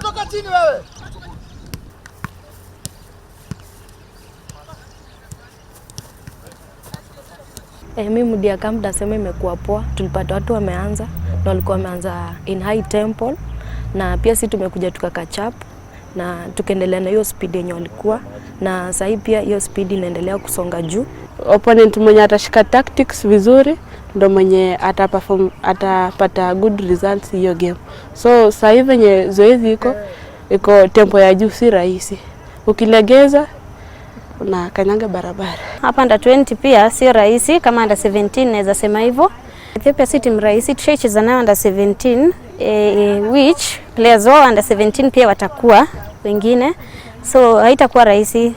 Toka chini wewe. Mi mood ya camp nasema imekuwa poa. Tulipata watu wameanza na walikuwa wameanza in high tempo, na pia si tumekuja tuka catch up na tukaendelea na hiyo speed yenye walikuwa na sahii, pia hiyo speed inaendelea kusonga juu. Opponent mwenye atashika tactics vizuri ndo mwenye ataperform, atapata good results hiyo game. So sasa hivi venye zoezi iko tempo ya juu, si rahisi. Ukilegeza unakanyaga barabara. Hapa under 20 pia sio rahisi kama under 17, naweza sema hivyo. Ethiopia si timu rahisi, tushaicheza nayo under 17, which players wao under 17 pia watakuwa wengine, so haitakuwa rahisi.